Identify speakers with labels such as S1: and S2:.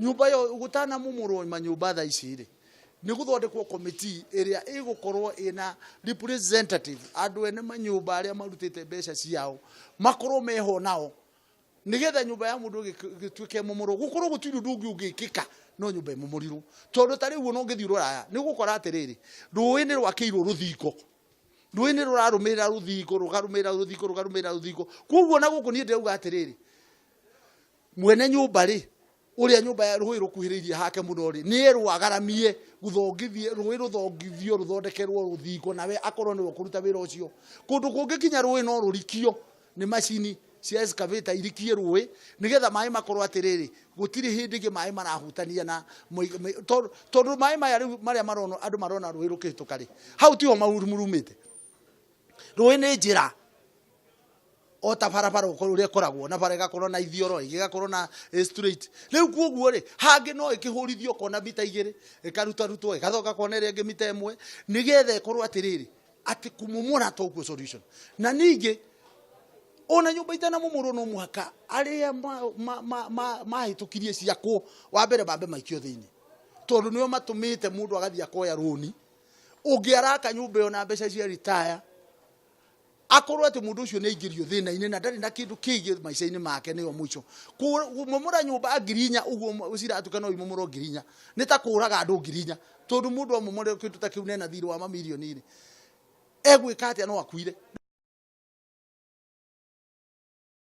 S1: Nyũmba ĩyo gũtanamomorwo manyũmba thaa ici rĩ, nĩ gũthondekwo committee ĩrĩa ĩgũkorwo ĩna representative, andũ ene manyũmba arĩa marutĩte mbeca ciao makorwo meho nao, nĩgetha nyũmba ya mũndũ ĩgĩtuĩke ĩmomorwo, gũkorwo gũtirĩ ũndũ ũngĩ ũngĩkĩka no nyũmba ĩmomorirwo. Tondũ ta rĩu ona ũngĩthiĩ rũraya nĩ ũgũkora atĩrĩrĩ, rũĩ nĩ rwakĩirwo rũthingo, rũĩ nĩ rũrarũmĩrĩra rũthingo, rũkarũmĩrĩra rũthingo, rũkarũmĩrĩra rũthingo. Koguo ona gũkũ niĩ ndĩrauga atĩrĩrĩ, mwene nyũmba rĩ, ũrĩa nyũmba ya rũĩ rũkuhĩrĩirie hake mũno rĩ, nĩ erwo agaramie gũthongithie rũĩ, rũthongithio rũthondekerwo rũthingo, nawe akorwo nĩwe ũkũruta wĩra ũcio. Kũndũ kũngĩ kinya rũĩ no rũrikio nĩ macini cia excavator, irikie rũĩ nĩgetha maĩ makorwo atĩrĩrĩ, gũtirĩ hĩndĩ ĩngĩ maĩ marahutania na tondũ maĩ maya rĩu marĩa maronwo, andũ marona rũĩ rũkĩhĩtũka rĩ, hau tiho marumĩte. Rũĩ nĩ njĩra o ta barabara ũrĩa ĩkoragwo na bara, ĩgakorwo na ithioro, ĩngĩ ĩgakorwo na straight. Rĩu kuoguo rĩ, hangĩ no ĩkĩhũrithio kona mita 2, ĩkarutarutwo, ĩgathoka kona ĩrĩa ĩngĩ mita 1, nĩgetha ĩkorwo atĩrĩrĩ, atĩ kũmomora tokuo solution. Na ningĩ ona nyũmba itanamomorwo no mũhaka arĩa mahĩtũkirie ciakwo wa mbere mambe maikio thĩinĩ, tondũ nĩo matũmĩte mũndũ agathiĩ akoya rũni. Ũngĩ araka nyũmba ĩyo na mbeca cia retire, akorwo atĩ mũndũ ũcio nĩ aingĩrio thĩna-inĩ na ndarĩ na kĩndũ kĩngĩ maica-inĩ make, nĩyo mũico. Kũmomora nyũmba 4,000 ũguo ciratuka no imomorwo 4,000, nĩ ta kũraga andũ 4,000, tondũ mũndũ amomore kĩndũ ta kĩu nena thirĩ wa mamirioni rĩ, egwĩka atĩa? No akuire.